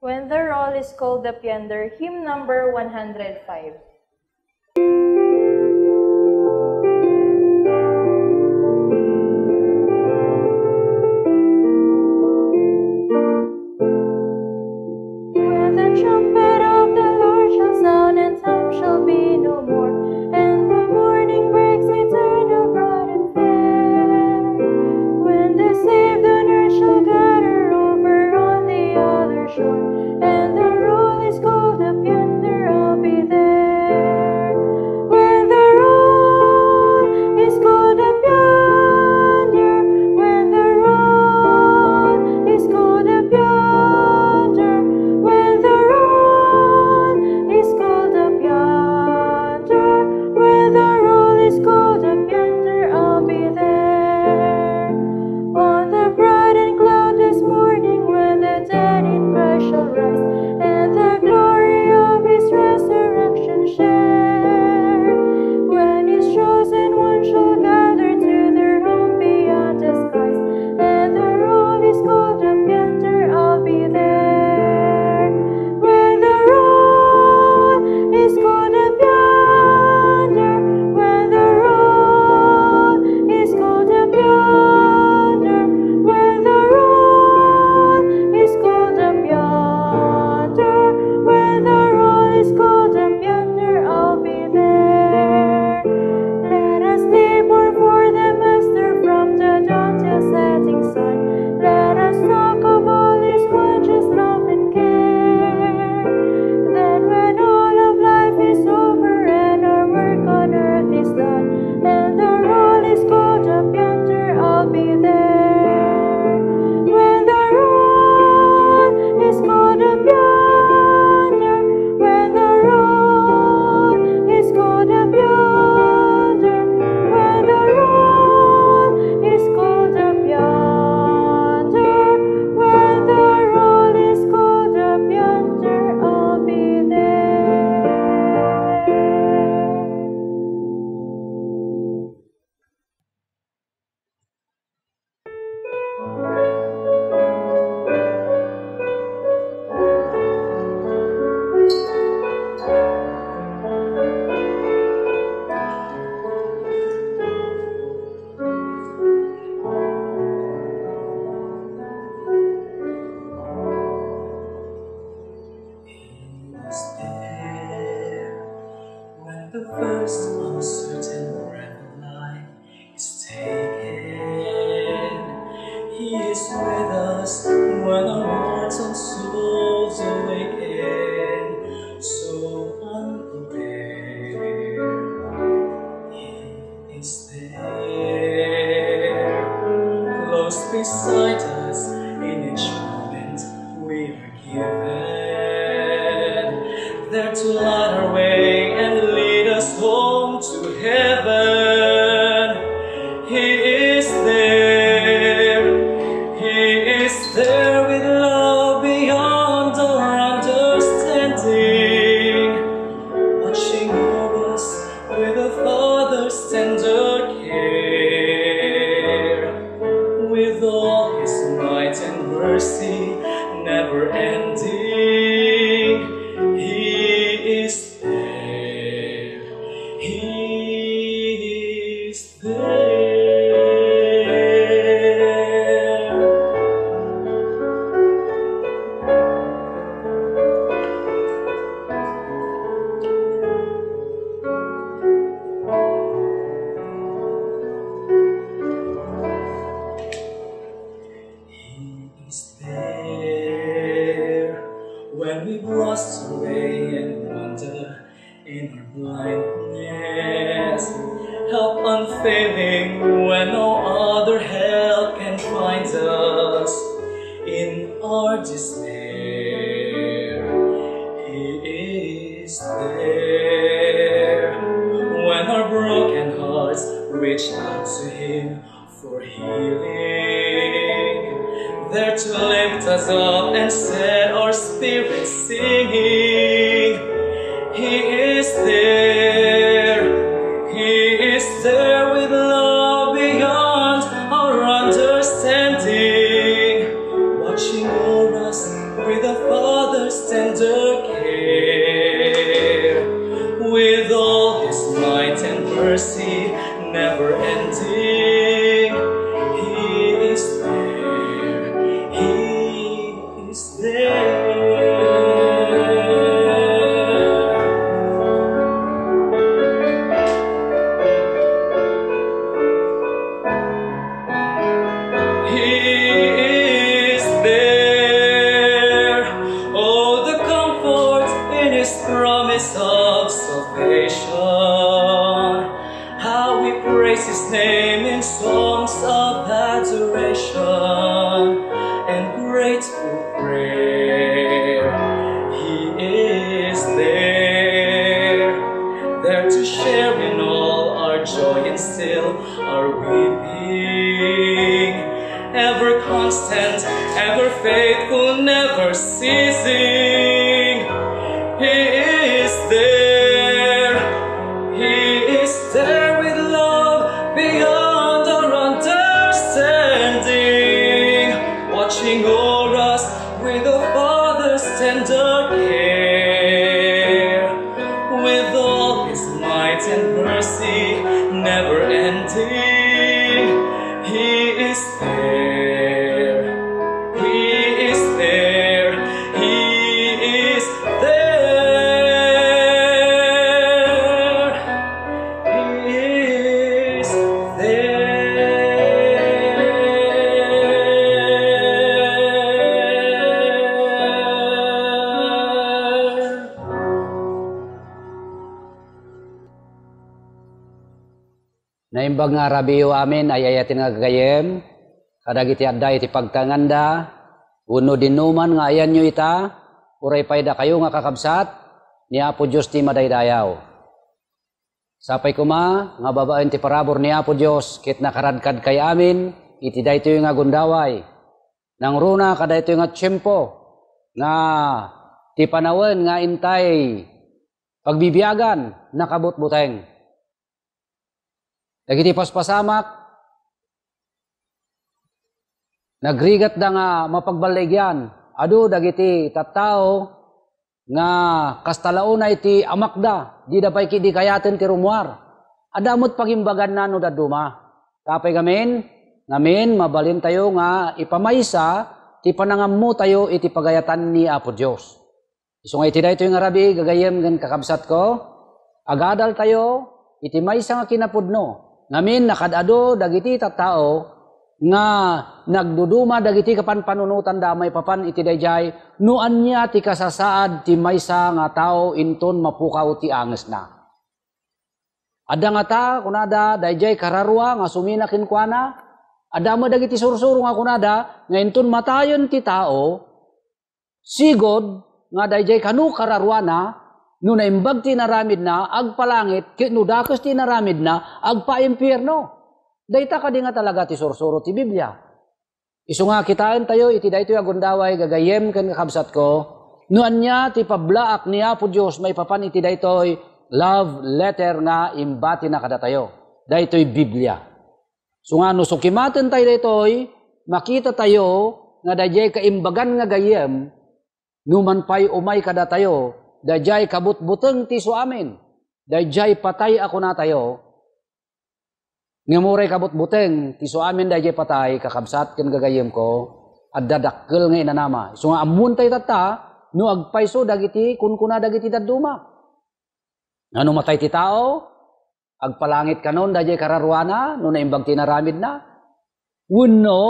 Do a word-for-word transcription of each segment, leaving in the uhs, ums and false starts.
When the Roll is Called Up Yonder, hymn number one hundred five. When the trumpet of the Lord shall sound, and time shall be no more, and the morning breaks eternal, bright and fair. When the saved on earth shall gather over on the other shore, and the roll is called up yonder, I'll be there. When the roll is called up yonder, when the roll is called up yonder, when the roll is called up yonder, when the roll is called up yonder, I'll be there. On the bright and cloudless morning, when the dead in Christ shall rise, and the glory of his resurrection share, when his chosen ones shall gather to their home beyond the skies, and the roll is called up yonder, I'll be there. When the roll is called up yonder, when the roll is called up yonder, when the roll is called up yonder, when the roll is called up yonder, I'll be there. Let us labor for the Master from the dawn till setting sun. Let us talk of all his wondrous love and care. Then when all of life is over and our work on earth is done, and the roll is called up yonder, I'll be there. When the roll is called up yonder, when the roll is called up yonder, when the roll is called up yonder, when the roll is called up yonder, I'll be there. He is there when the first uncertain breath of life is taken. He is with us when our mortal souls awaken, so unprepared. He is there, close beside us in each moment we are given, there to light our way and lead us home to heaven. He is there, He is there with love beyond our understanding, watching over us with a father's tender care, with all his might and mercy never ending. He is there. He is there. He is there when we've lost our way and wander in our blindness. Help unfailing when no other help can find us. In our despair, He is there. When our broken hearts reach out to Him for healing, there to lift us up and set our spirits singing. He is there. He is there with love beyond our understanding, watching over us with a father Father's tender care, with all his might and mercy never ending, he is there, he is there. He is there. Oh, the comfort in his promise of salvation. How we praise his name in songs of adoration and grateful prayer. He is there, there to share in all our joy and still our weeping. Ever constant, ever faithful, never ceasing. He is there. He is there with love beyond our understanding, watching o'er us with a father's tender care. With all his might and mercy never ending, he is there. He is there. He is there. He is there. Naimbag nga rabiiyo amin, ay-ayaten nga gagayyem, kadagiti adda iti pagtaenganda, wenno dinnuman nga ayanyo ita, uray pay dakayo nga kakabsat, ni Apo Dios ti madaydayaw. Sapay koma nga babaen ti parabur ni Apo Dios ket nakaradkadkay amin iti daytoy nga gundaway. Nangruna kadaytoy nga tiempo nga ti panawen nga intay pagbibiagan nakabutbuteng. Dagiti paspasamak, nagrigatda nga mapagballigian. Adu dagiti tattao nga kasta la unay ti amakda, dida pay ketdi kayaten ti rummuar. Adda met pagimbaganna no dadduma. Apay ngamin? Ngamin, mabalintayo nga ipamaysa ti panangammotayo iti pagayatan ni Apo Dios. Isu nga iti daytoy nga rabii, gagayyem ken kakabsatko, agadaltayo iti maysa nga kinapudno. Ngamin, nakaad-adu dagiti tattao nga nagduduma dagiti kapanpanunotanda maipapan iti daydiay no ania ti kasasaad ti maysa nga tao inton mapukaw ti angesna. Adda ngata, kunada, daydiay kararua nga sumina kenkuana. Adda met dagiti sursuro nga kunada nga inton matayen ti tao, sigud nga daydiay kano kararuana, no naimbag ti inaramidna, agpalangit, ket no dakes ti inaramidna, agpaimpierno. Dayta kadi nga talaga ti sursuro ti Biblia? Isu nga kitaentayo iti daytoy a gundaway, gagayyem ken kakabsatko, no ania ti pablaak ni Apo Dios maipapan iti daytoy love letter nga imbatina kadatayo, daytoy Biblia. Isu nga no sukimatentayo daytoy, makitatayo nga daydiay kaimbagan nga gayyem, numan pay umay kadatayo, daydiay kabutbuteng ti isu amin, daydiay patay a kunatayo, ngem uray kabutbuteng ti isu amin daydiay patay, kakabsat ken gagayyemko, adda dakkel nga inanama. Isu nga ammoentayo tatta, no agpayso dagiti kunkuna dagiti dadduma. Nga no matay ti tao, agpalangit kanon daydiay kararuana no naimbag ti inaramidna? Wenno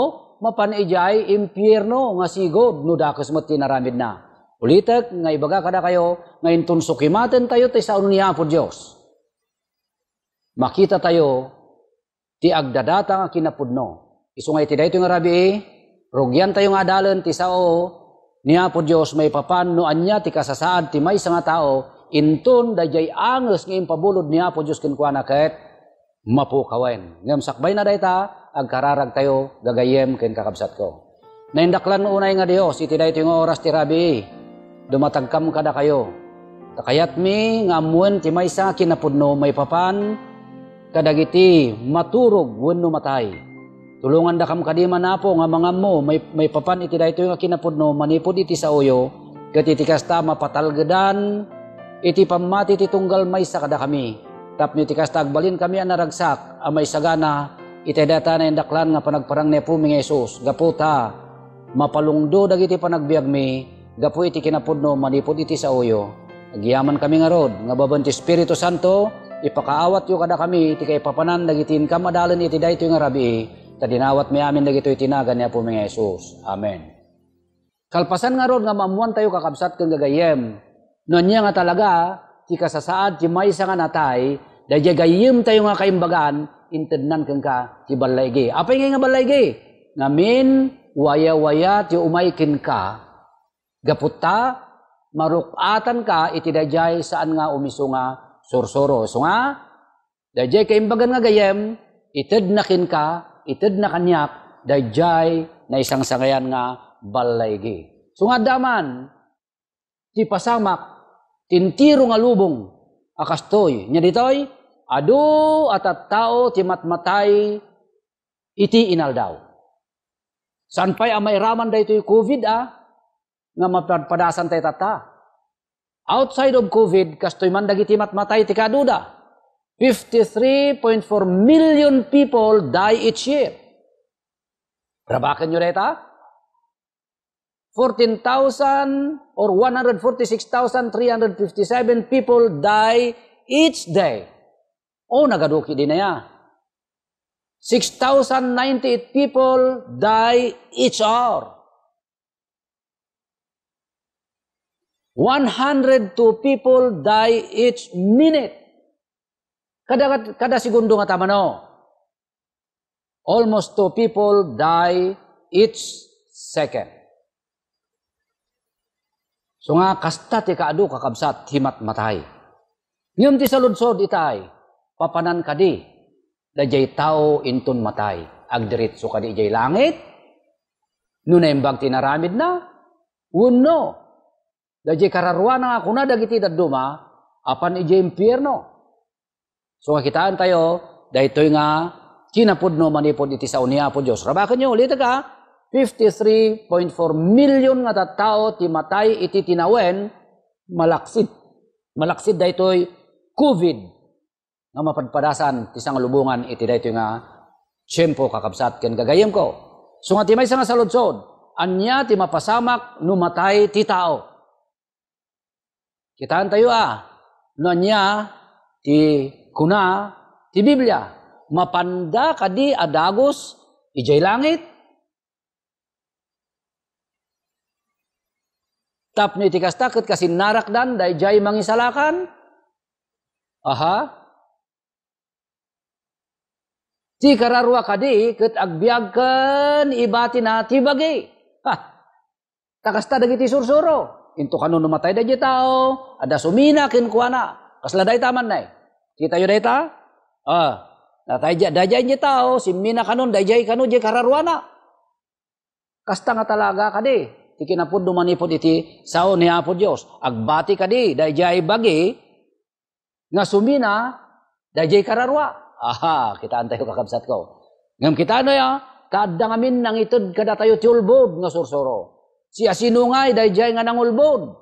mapan idiay impierno nga sigud no dakes met ti inaramidna? Ulitek nga ibaga kadakayo nga inton sukimatentayo ti sao ni Apo Dios, makitatayo ti agdadata nga kinapudno. Isu nga iti daytoy nga rabii, rugiantayo nga adalen ti sao ni Apo Dios maipapan no ania ti kasasaad ti maysa nga tao inton daydiay anges nga impabulod ni Apo Dios kenkuana ket mapukawen. Ngem sakbayna dayta, agkararagtayo, gagayyem ken kakabsatko. Naindaklan unay nga Dios, iti daytoy nga oras ti rabii, dumatagkam kadakayo. Ta kayatmi nga ammoen ti maysa nga kinapudno maipapan kadagiti maturog wenno matay. Tulongandakam kadi man, Apo, nga mangammo mai-, maipapan iti daytoy nga kinapudno manipud iti saoyo Ket iti kasta, mapatalgedan iti pammati ti tunggal maysa kadakami. Tapno iti kasta, agbalinkami a naragsak a maisagana iti dayta naindaklan nga panagparang ni Apomi nga Jesus, gapu ta mapalungdo dagiti panagbiagmi gapu iti kinapudno manipud iti saoyo. Agyamankami ngarud nga babaen ti Espiritu Santo, ipakaawatyo kadakami ti kaipapanan dagiti inkam a dalen iti daytoy nga rabii, ta dinawatmi amin dagitoy iti nagan ni Apomi nga Jesus. Amen. Kalpasan ngarud nga maammoantayo, kakabsat ken gagayyem, no ania nga talaga ti kasasaad ti maysa nga natay, daydiay gayyemtayo nga kaimbagan, intednan kenka ti ballaigi. Apay ngay nga ballaigi? Ngamin, wayawaya ti umay kenka, gapu ta maruk-atanka iti daydiay saan nga umisu nga sursuro. Isu nga, daydiay kaimbagan nga gayyem, itedna kenka, itedna kaniak, daydiay naisangsangayan nga ballaigi. Isu nga adda man ti pasamak ti entero nga lubong a kastoy. Nia ditoy, adu a tattao ti matmatay iti inaldaw. Saan pay a mairaman daytoy covid, a, nga mapadpadasan tayo tatta. Outside of covid, kastoy man dagiti matmatay ti kaduda. Fifty-three point four million people die each year. Rabakenyo dayta? Fourteen thousand or one hundred forty-six thousand three hundred fifty-seven people die each day. O, nagaduki din aya. Six thousand ninety-eight people die each hour. One hundred two people die each minute. Kada, kada segundo nga tamano. Almost two people die each second. Isu nga kasta ti kaadu, kakabsat, ti matmatay. Ngem ti saludsod itay, papanan kadi daydiay tao inton matay? Agdiritso kadi idiay langit no naimbag ti inaramidna? Wenno, daydiay kararuana nga kuna dagiti dadduma, apan idiay impierno? Isu nga kitaentayo, daytoy nga kinapudno manipud iti sao ni Apo Dios. Rabakenyo, ulitek a, fifty-three point four million nga tattao ti matay iti tinawen, malaksid. Malaksid daytoy covid nga mapadpadasan ti sangalubongan iti daytoy nga tiempo, kakabsat ken gagayyemko. Isu nga ti maysa nga saludsod, ania ti mapasamak no matay ti tao? Kitaentayo a, no ania ti kuna ti Biblia, mapanda kadi a dagus idiay langit? Tapno iti kasta, ket kasinnarakdan daydiay mangisalakan? Aha. Ti kararua kadi ket agbiag ken ibatina ti bagi. Ha! Ta kasta dagiti sursuro. Into kano no matay daydiay tao, adda sumina kenkuana. Kasla dayta man nay. Kitayo dayta? Ah, natay daydiay tao, simmina kanon daydiay kano diay kararuana. Kasta nga talaga kadi ti kinapudno manipud iti sao ni Apo Dios. Agbati kadi daydiay bagi nga sumina daydiay kararua. Aha, kitaentayo, kakabsatko. Ngem kitaenyo, ta adda ngamin nangited kadatayo ti ulbod nga sursuro. Siasino ngay daydiay nga nangulbod?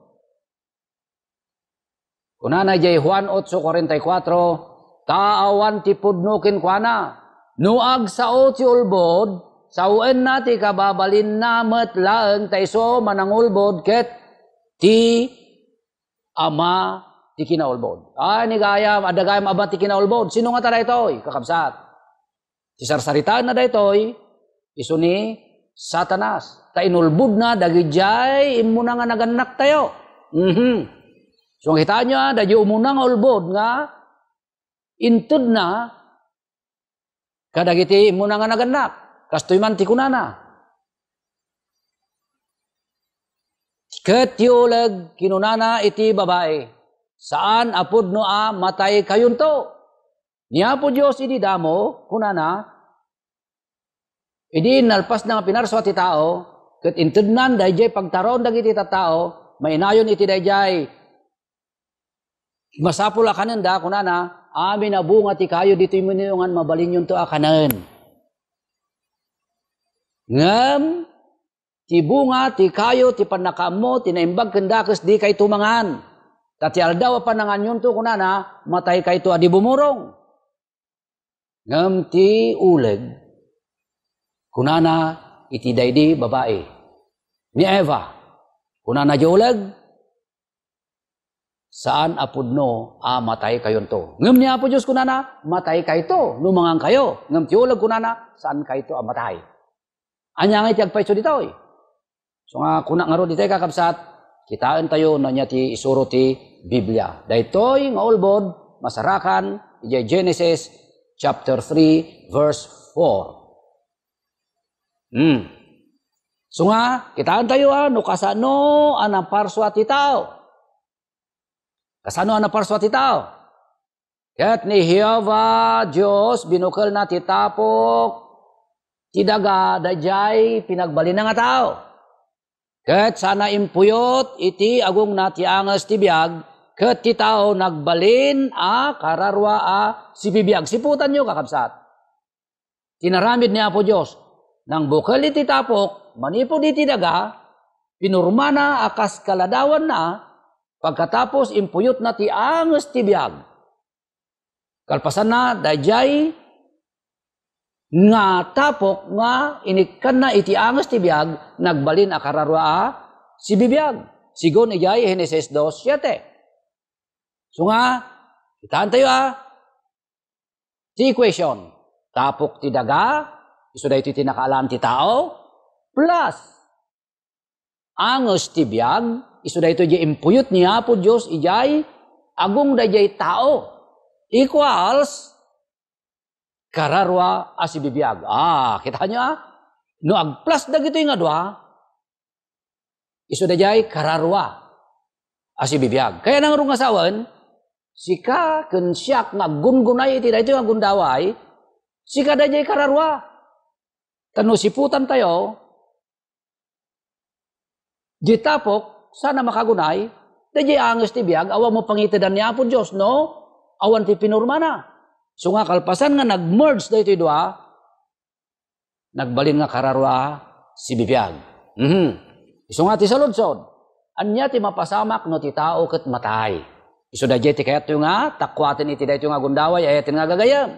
Kunana idiay Juan ocho cuarenta y cuatro, ta awan ti pudno kenkuana. No agsao ti ulbod, sawenna ti kababalinna met laeng ta isu manangulbod ket ti Ama ti kinaulbod. Ay, ni gayam, adda gayam Ama ti kinaulbod. Sino ngata daytoy, kakabsat? Ti sarsaritaenna daytoy, isu ni Satanas. Ta inulbodna dagidiay immuna nga nagannaktayo. Mhm. So, kitaenyo, a, daydiay umuna nga ulbod nga intedna kadagiti immuna nga nagannak. Kastoy man ti kunana. Ket ti uleg, kinunana iti babai, saan a pudno a mataykayonto. Ni Apo Dios idi damo, kunana, idi nalpasna nga pinarsua ti tao, ket intednan daydiay pagtaraon dagiti tattao, mainayon iti daydiay masapul a kanenda, kunana, amin a bunga ti kayo ditoy menyo ngan mabalinyonto a kanen. Ngem, ti bunga ti kayo ti pannakaammo ti naimbag ken dakes, dikayto mangan. Ta ti aldaw a pananganyon to, kunana, mataykayto a di bumurong. Ngem ti uleg, kunana iti daydi babai, ni Eva, kunana diay uleg, "Saan a pudno a mataykayonto." Ngem ni Apo Dios kunana, "Mataykayto no mangankayo." Ngem ti uleg kunana, "Saankayto a matay." Ania ngay ti agpayso ditoy? So nga, kuna ngarud ditoy, kakabsat, kitaentayo no ania ti isuro ti Biblia. Daytoy nga ulbod, masarakan idiay Genesis chapter three, verse four. Hmm. So nga, kitaentayo, a, no kasano a naparsua ti tao. Kasano a naparsua ti tao? Ket ni Jehovah Dios binukelna ti tapok ti daga daydiay pinagbalinna nga tao. Ket saan a impuyot iti agongna ti anges ti biag, ket ti tao nagbalin a kararua a sibibiag. Siputanyo, kakabsat. Ti naramid ni Apo Dios, nangbukel iti tapok manipud iti daga, pinurmana a kas kaladawanna, pagkatapos impuyotna ti anges ti biag. Kalpasanna, daydiay nga tapok nga inikkanna iti anges ti biag, nagbalin a kararua a sibibiag. Sigun idiay Genesis dos siete. So nga, kitaentayo, a, ti equation. Tapok ti daga, isu daytoy ti nakaalaan ti tao, plus anges ti biag, isu daytoy diay impuyot ni Apo Dios idiay agong daydiay tao, equals kararua a sibibiag. Ah, kitaenyo, a? No agplus dagitoy nga dua, isu daydiay kararua a sibibiag. Kaya nangrungngasawen, sika ken siak nga aggungunay iti daytoy nga gundaway, sika daydiay kararua. Ta no siputantayo, di tapok, saan a makagunay, daydiay anges ti biag, awan mo pangitedan ni Apo Dios, no? Awan ti pinurmana. So nga kalpasan nga nag-merge daytoy dua, nagbalin nga kararua a sibibiag. Mhm. Isu nga ti saludsod, ania ti mapasamak no ti tao ket matay? Isu daydiay ti kayatyo nga takuaten iti daytoy nga gundaway, ay-ayaten nga gagayyem.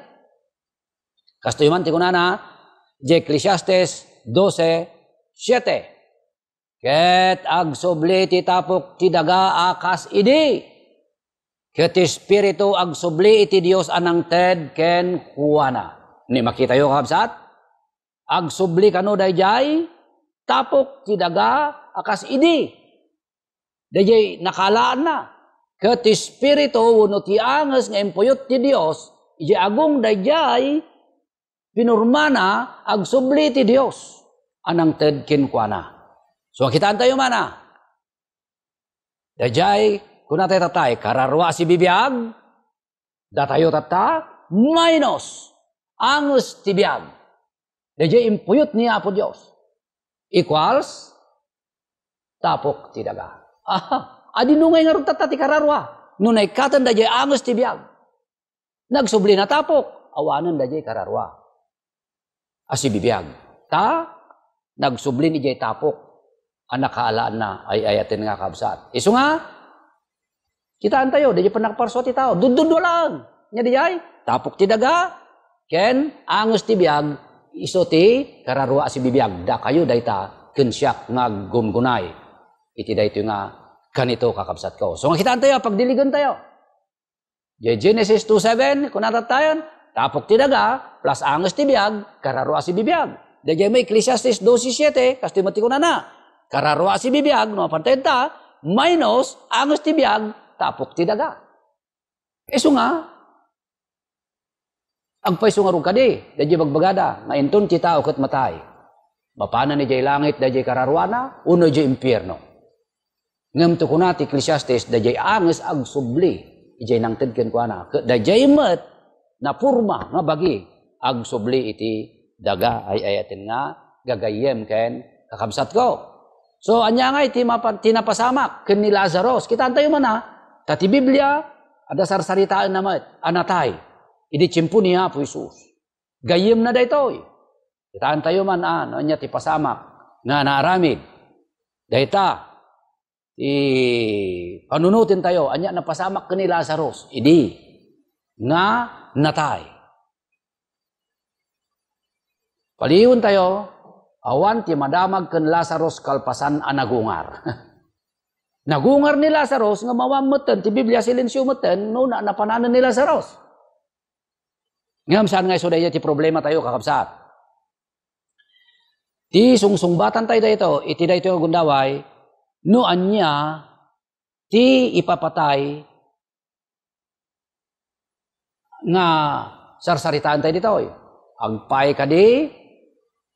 Kastoy man ti kunana, di Eclesiastes doce siete. Ket agsubli ti tapok ti daga a kas idi. Ket ti Espiritu agsubli iti Dios a nangted kenkuana. Ni makitayo, kakabsat? Agsubli kano daydiay tapok ti daga a kas idi. Daydiay nakaalaanna. Ket ti Espiritu wenno ti anges nga impuyot ti Dios, idiay agong daydiay pinurmana, agsubli ti Dios a nangted kenkuana. So, kitaentayo man, a, daydiay, kuna tayo tattay, kararua a sibibiag, datayo tatta, minus anges ti biag. Daydiay impuyot ni Apo Dios. Equals, tapok ti daga. Aha, adi no ngay ngarud tatta ti kararua? No naikkaten daydiay anges ti biag. Nagsubli na tapok, awanen daydiay kararua a sibibiag. Ta, nagsublin idiay tapok a nakaalaanna, ay-ayaten nga, kabsat. Isu nga, kitaentayo, daydiay pannakaparsua ti tao. Duddudua laeng. Nia daydiay, tapok ti daga, ken anges ti biag, isu ti kararua a sibibiag. Dakayo dayta, ken siak nga aggungunay iti daytoy nga kanito, kakabsatko. So, nga kitaentayo, pagdiligentayo. Diay Genesis two seven, kuna tattayon, tapok ti daga, plus anges ti biag, kararua a sibibiag. Daydiay met Ecclesiastes doce siete, kastoy met ti kunana, kararua a sibibiag, no mapantayon ta, minus anges ti biag, tapok ti daga. Isu nga, agpayso ngarud kadi, daydiay bagbagada, nga inton ti tao ket matay, mapanan idiay langit daydiay kararuana, wenno idiay impierno? Ngem ti kuna ti Ecclesiastes, daydiay anges agsubli idiay nangted kenkuana, ket daydiay met napurma nga bagi agsubli iti daga, ay-ayaten nga gagayyem ken kakabsatko. So, ania ngay ti mapa-, ti napasamak ken ni Lazarus? Kitaentayo man, a, ta ti Biblia, adda sarsaritaenna met a natay idi tiempo ni Apo Jesus. Gayyemna daytoy. Kitaentayo man, a, no ania ti pasamak nga naaramid. Dayta, ti panunotentayo, ania napasamak ken ni Lazarus, idi nga natay. Paliwentayo, awan ti madamag ken Lazarus kalpasan a nagungar. Nagungar ni Lazarus, ngem awan metten, ti Biblia, silensio metten, no na-, napananen ni Lazarus. Ngem saan nga isu dayta ti problematayo, kakabsat? Ti sungsungbatantayo dayto, iti daytoy nga gundaway, no ania ti ipapatay nga sarsaritaentayo ditoy. Agpay kadi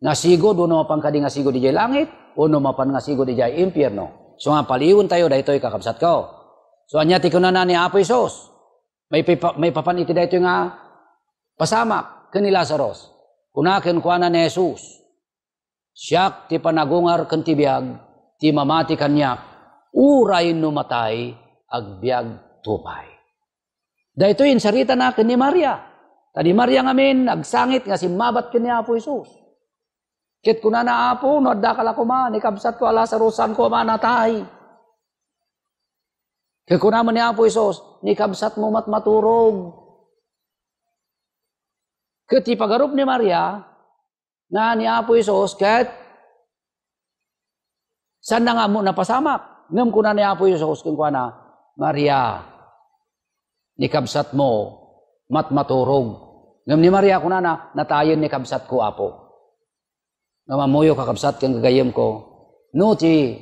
nga sigud, wenno mapan kadi nga sigud idiay langit, wenno mapan nga sigud idiay impierno. So nga, paliwentayo daytoy, kakabsatko. So, ania ti kunana ni Apo Jesus? Maipipa-, maipapan iti daytoy nga pasamak ken ni Lazarus. Kuna kenkuana ni Jesus, "Siak ti panagungar ken ti biag, ti mamati kaniak, uray no matay, agbiagto pay." Daytoy insaritana ken ni Maria. Ta ni Maria ngamin, agsangit nga simmabat ken ni Apo Jesus. Ket kunana, "Apo, no addaka la koma, ni kabsatko a Lazarus, saanko a manatay." Ket kuna met ni Apo Jesus, "Ni kabsatmo met maturog." Ket ti pagarup ni Maria, nga ni Apo Jesus ket saanna nga ammo napasamak. Ngem kuna ni Apo Jesus kenkuana, "Maria, ni kabsatmo met maturog." Ngem ni Maria kunana, "Natayen ni kabsatko, Apo." Ngem ammoyo, kakabsat ken gagayyemko, no ti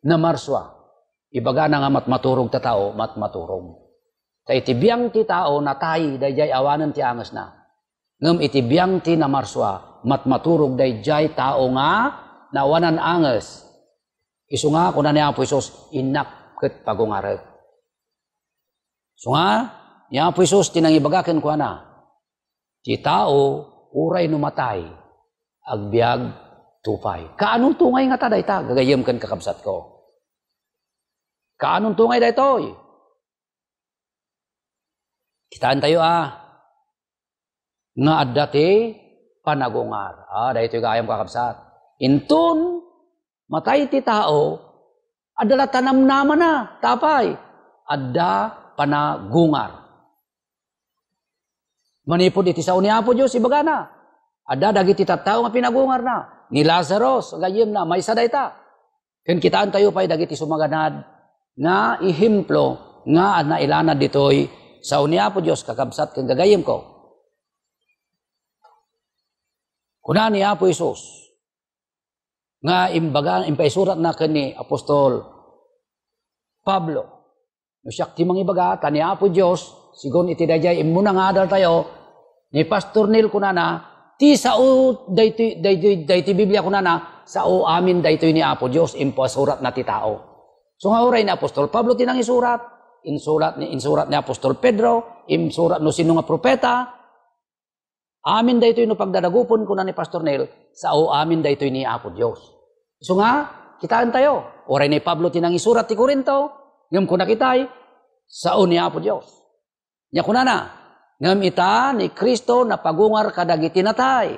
namarsua, ibagana nga met maturog ta tao, met maturog. Ta iti biang ti tao, natay daydiay awanen ti angesna. Ngem iti biang ti namarsua, met maturog daydiay tao nga naawanan anges. Isu nga, kuna ni Apo Jesus, "Innak ket pagungarek." Isu nga, ni Apo Jesus ti nangibaga kenkuana, "Ti tao, uray no matay, agbiagto pay." Kaanonto ngay ngata dayta, gagayyem ken kakabsatko? Kaanonto ngay daytoy? Kitaentayo a, nga adda ti panagungar. Ah, daytoy gayam, kakabsat. Inton matay ti tao, adda la tanamnamana. Apay? Adda panagungar. Manipud iti sao ni Apo Dios, ibagana, adda dagiti tattao nga pinagungarna. Ni Lazarus, gagayyemna, maysa dayta. Ken kitaentayo pay dagiti sumaganad nga ehemplo nga nailanad ditoy sao ni Apo Dios, kakabsat ken gagayyemko. Kuna ni Apo Jesus nga imbaga, impaisuratna ken ni apostol Pablo, "No siak ti mangibaga, ta ni Apo Dios, sigun iti daydiay immuna nga adaltayo, ni Pastor Neil kunana, ti sao daytoy, daytoy, daytoy Biblia kunana, sao amin daytoy ni Apo Dios, impasuratna ti tao." So nga uray ni apostol Pablo ti nangisurat, insurat ni, insurat ni apostol Pedro, insurat no sino nga propeta, amin daytoy no pagdadagupen, kuna ni Pastor Neil, sao amin daytoy ni Apo Dios. Isu nga, kitaentayo, uray ni Pablo ti nangisurat ti Corinto, ngem kuna kitay, sao ni Apo Dios. Nia kunana, "Ngem ita, ni Cristo napagungar kadagiti natay,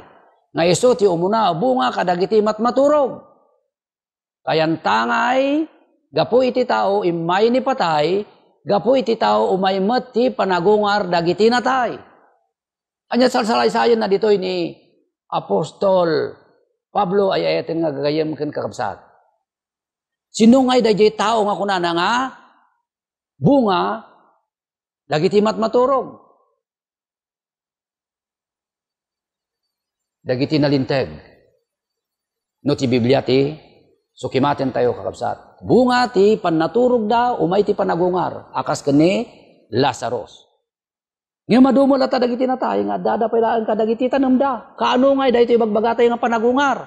nga isu ti umuna a bunga kadagiti matmaturog." Kayantangay, gapu iti tao, immay ni patay, gapu iti tao, umay met ti panagungar dagiti natay. Ania salsalaysayenna ditoy ni Apostol Pablo? Ay-ayaten nga gagayyem ken kakabsat. Sino ngay daydiay tao nga kunana nga bunga dagiti matmaturog? Dagiti nalinteg. No ti Biblia ti sukimatentayo, kakabsat, bunga ti pannaturogda umay ti panagungar, a kas ken ni Lazarus. Ngem adu met latta dagiti natay nga addada pay laeng kadagiti tanemda. Kaano ngay daytoy ibagbagatayo nga panagungar?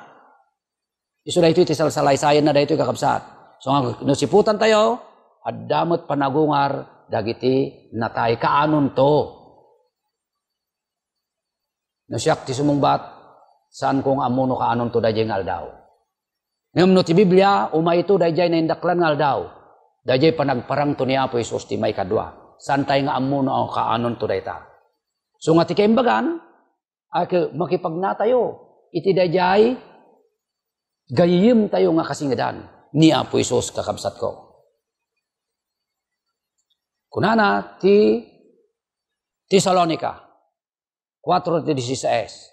Isu daytoy ti salsalaysayanna daytoy, kakabsat. So nga, no siputantayo, adda met panagungar dagiti natay. Kaanonto? No siak ti sumungbat, saanko nga ammo no kaanonto daydiay nga aldaw. Ngem no ti Biblia, umayto daydiay naindaklan nga aldaw, daydiay panagparangto ni Apo Jesus ti maikadua. Saantay nga ammo no kaanonto dayta. So nga ti kaimbagan, a, ke-, makipagnatayo iti daydiay gayyemtayo nga kasingedan ni Apo Jesus, kakabsatko. Kunana ti Tesalonica kuatro dieciséis,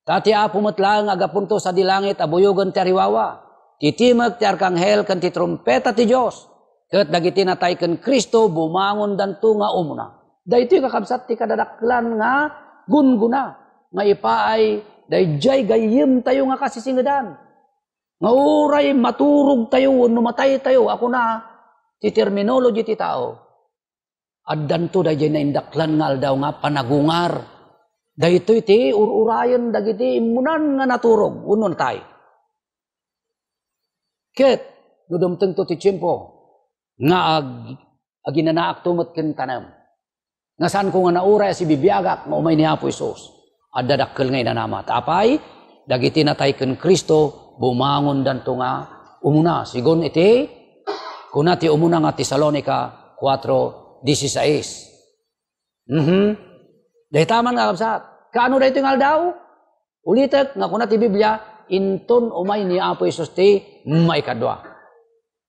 "Ta ti Apo met laeng a gapunto sadi langit a buyogen ti ariwawa, ti timek ti arkanghel ken ti trumpeta ti Dios, ket dagiti natay ken Cristo bumangondanto nga umuna." Daytoy, kakabsat, ti kadadakkelan nga gunggona nga ipaay daydiay gayyemtayo nga kasisingedan. Nga uray maturogtayo wenno mataytayo, a kuna ti terminology ti tao, addanto daydiay naindaklan nga aldaw nga panagungar. Daytoy ti ur-urayen dagiti immunan nga naturog wenno natay. Ket no dumtengto ti tiempo nga ag-, aginanaakto met ken tanem, nga saanko nga nauray a sibibiagak nga umay ni Apo Jesus, adda dakkel nga inanama. Ta apay? Dagiti natay ken Cristo, bumangondanto nga umuna. Sigun iti kuna ti umuna nga Tesalonica kuatro dieciséis. Mhm. Dayta man nga kabsat. Kaano daytoy nga aldaw? Ulitek nga kuna ti Biblia, inton umay ni Apo Jesus ti maikadua.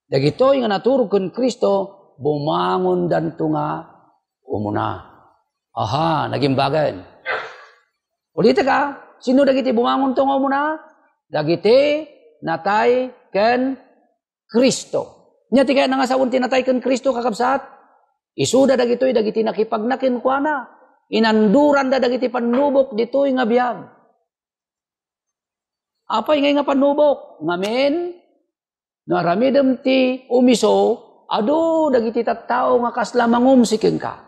Dagitoy nga naturog ken Cristo, bumangondanto nga umuna. Aha, nagimbagen. Ulitek, a, sino dagiti bumangonto nga umuna? Dagiti natay ken Cristo. Ania ti kayatna nga sawen ti natay ken Cristo, kakabsat? Isuda dagitoy dagiti nakipagna kenkuana. Inanduranda dagiti pannubok ditoy nga biag. Apay ngay nga pannubok? Ngamin, no aramidem ti umiso, adu dagiti tattao nga kasla mangumsi kenka.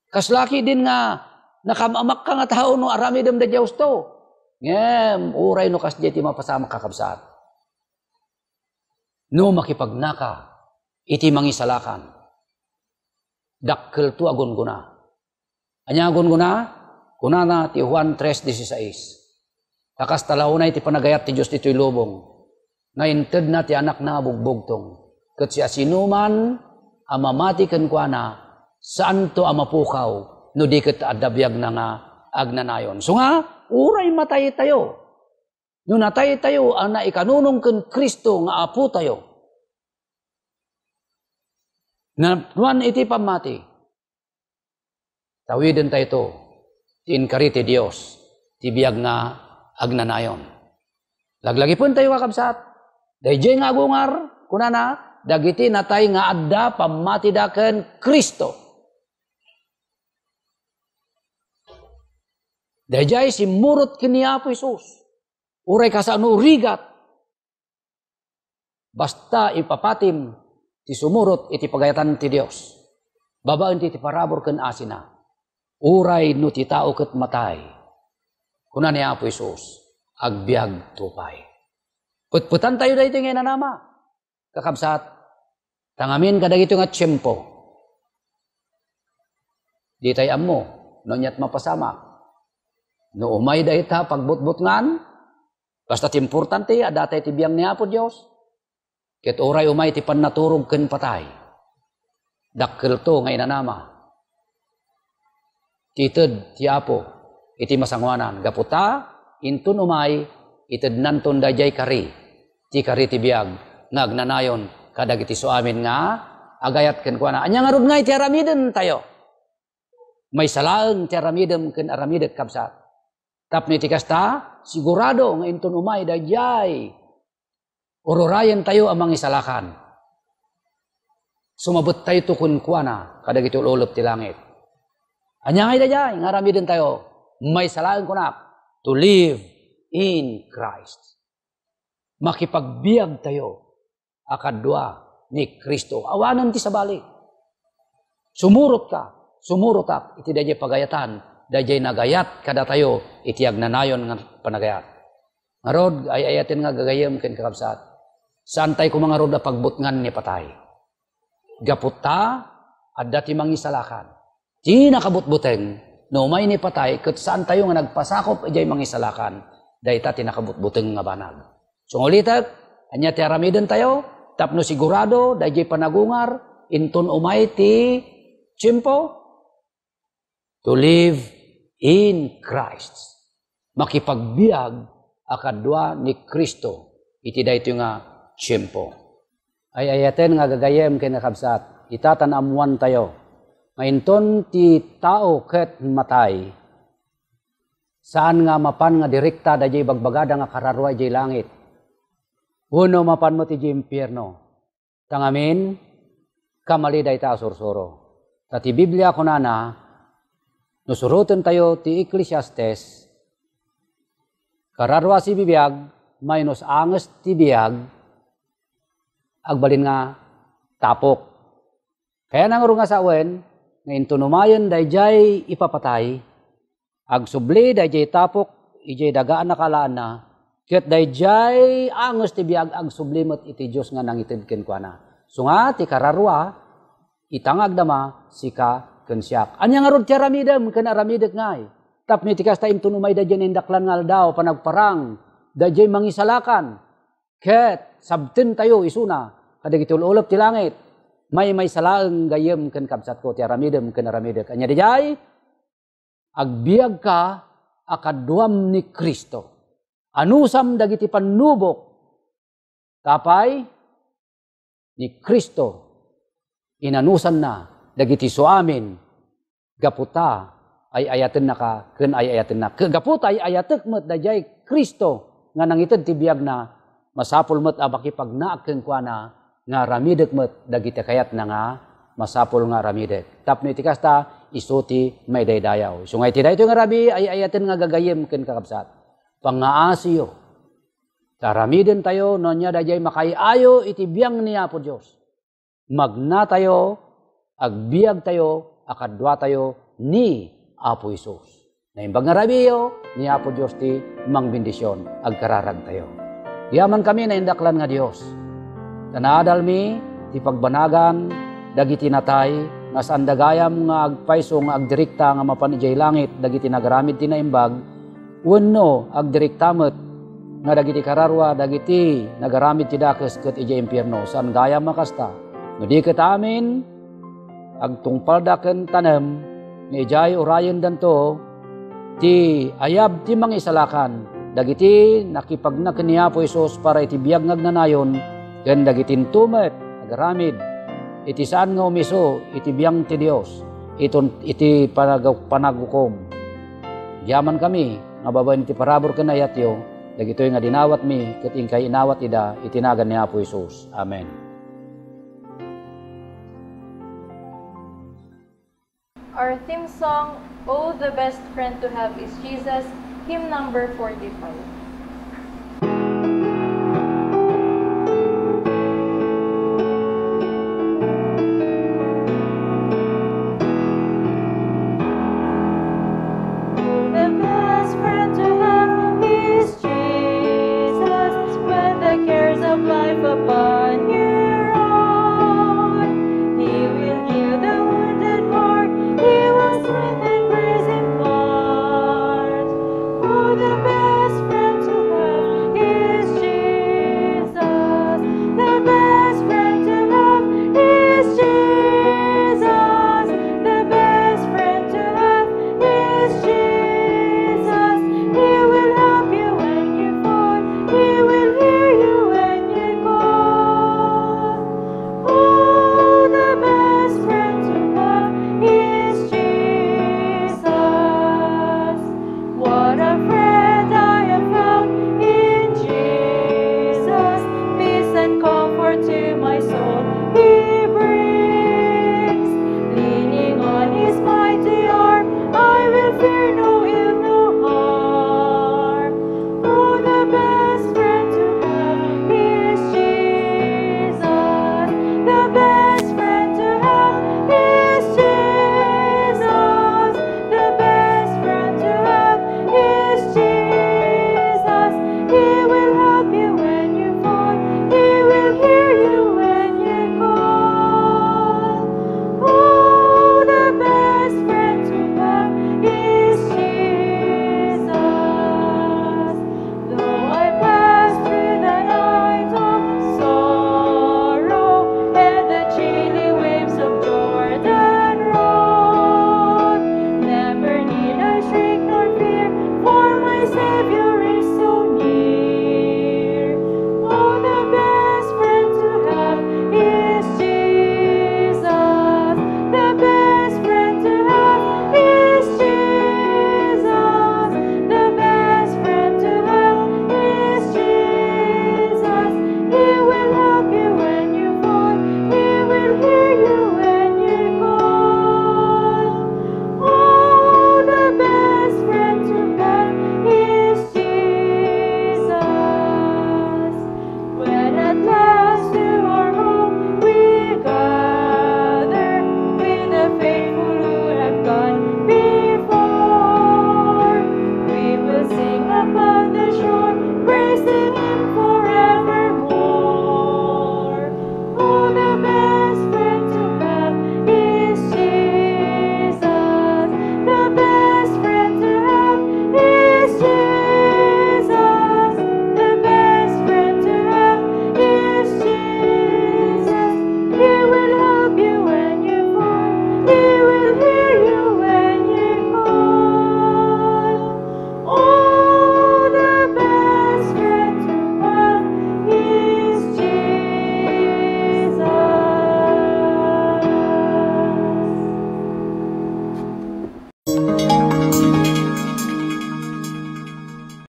Kasla ketdin nga nakam-amakka nga tao no aramidem daydiay husto. Ngem, uray no kasdiay ti mapasamak, kakabsat, no makipagnaka iti mangisalakan, dakkelto a gunggona. Ania a gunggona? Kunana ti Juan tres dieciséis, "Ta kasta la unay ti panagayat ti Dios ditoy lubong, nga intedna ti Anakna a bugbugtong, ket siasinoman a mamati kenkuana, saanto a mapukaw, no di ket adda biagna nga agnanayon." So nga, uray mataytayo, no nataytayo a naikanunong ken Cristo nga Apotayo, napnuan iti pammati, tawidentayto ti inkari ti Dios, ti biag nga agnanayon. Laglagipentayo, kakabsat, daydiay nga agungar, kunana, dagiti natay nga adda pammatida ken Cristo. Daydiay simmurot ken ni Apo Jesus. Uray kasano rigat, basta ipapatim ti sumurot iti pagayatan ti Dios, babaen ti, ti parabur ken asina, uray no ti tao ket matay, kuna ni Apo Jesus, agbiagto pay. Petpetantayo daytoy nga inanama, kakabsat, ta ngamin kadagitoy nga tiempo, ditay ammo no aniat mapasamak. No umay dayta pagbutbutngan, basta ti importante, addatay ti biag ni Apo Dios. Ket uray umay ti pannaturog ken patay, dakkelto nga inanama ti ited ti Apo iti masangoanan. Gapu ta, inton umay, itednanton daydiay kari, ti kari ti biag nga agnanayon kadagiti suamin nga agayat kenkuana. Ania ngarud ngay ti aramidentayo? Maysa laeng ti aramidem ken aramidek, kabsat. Tapno iti kasta, sigurado nga inton umay daydiay ururayentayo a mangisalakan, sumabettayto kenkuana kadagiti ul-ulep ti langit. Ania ngay daydiay nga aramidentayo? Maysa laeng kunak, to live in Christ. Makipagbiagtayo a kadua ni Cristo. Awanen ti sabali. Sumurotka, sumurotak iti daydiay pagayatan, daydiay nagayat kadatayo iti agnanayon nga panagayat. Ngarud, ay-ayaten nga gagayyem ken kakabsat, saantay koma ngarud a pagbutngan ni patay. Gapu ta, adda ti mangisalakan. Ti nakabutbuteng, no umay ni patay, ket saantayo nga nagpasakop idiay mangisalakan, dayta ti nakabutbuteng nga banag. Sumalitek, ania ti aramidentayo? Tapno sigurado, daydiay panagungar, inton umay ti tiempo, to live in Christ. Makipagbiag a kadua ni Cristo iti daytoy nga tiempo. Ay-ayaten nga gagayyem ken kakabsat, ita ta naammoantayo nga inton ti tao ket matay, saan nga mapan nga direkta daydiay bagbagada nga kararua idiay langit, wenno mapan met idiay impierno. Ta ngamin, kamali dayta a sursuro. Ta ti Biblia kunana, no surotentayo ti Ecclesiastes, kararua sibibiag, minus anges ti biag, agbalin nga tapok. Kayatna ngarud nga sawen nga intunumayen daydiay ipapatay, agsubli daydiay tapok idiay daga a nakaalaanna, ket daydiay anges ti biag agsubli met iti Dios nga nangited kenkuana. Isu nga ti kararua, ita nga agdama, sika ken siak. Ania ngarud ti aramidem ken aramidek ngay? Tapno iti kasta, inton umay daydiay naindaklan nga aldaw, panagparang, daydiay mangisalakan, ket sabtentayo isuna kadagiti ul-ulep ti langit. Maymaysa laeng gayyem ken kabsatko ti aramidem ken aramidek. Ania daydiay? Agbiagka a kaduam ni Cristo. Anusam dagiti pannubok. Apay? Ni Cristo. Inanusanna dagiti isuamin gapu ta ay-ayatennaka ken ay-ayatennak. Ke-, gapu ta ay-ayatek met daydiay Cristo nga nangited ti biagna, masapul met a makipagnaak kenkuana nga aramidek met dagiti kayatna nga masapul nga aramidek. Tapno iti kasta, isu ti maidaydayaw. Isu nga iti daytoy nga rabii, ay-ayaten nga gagayyem ken kakabsat, pangngaasiyo ta aramidentayo no ania daydiay makaay-ayo iti biang ni Apo Dios. Magnatayo, agbiagtayo a kaduatayo ni Apo Jesus. Naimbag nga rabiiyo, ni Apo Dios ti mangbendisyon. Agkararagtayo. Agyamankami, naindaklan nga Dios, ta naadalmi ti pagbanagan dagiti natay nga saanda gayam nga agpayso nga agdirekta nga mapan idiay langit dagiti nagaramid ti naimbag, wenno agdirekta met nga dagiti kararua dagiti nagaramid ti dakes ket idiay impierno. Saan gayam a kasta. No di ket amin, agtungpalda ken tanem nga idiay urayendanto ti ayab ti mangisalakan dagiti nakipagna ken ni Apo Jesus para iti biag nga agnanayon ken dagiti into met agaramid iti saan nga umisu iti biang ti Dios, iton-, iti panag-, panagukom. Agyamankami nga babaen iti parabur ken ayatyo, dagitoy nga dinawatmi ket inkay inawat ida iti nagan ni Apo Jesus. Amen. Our theme song, "Oh, the Best Friend to Have is Jesus," hymn number forty-five.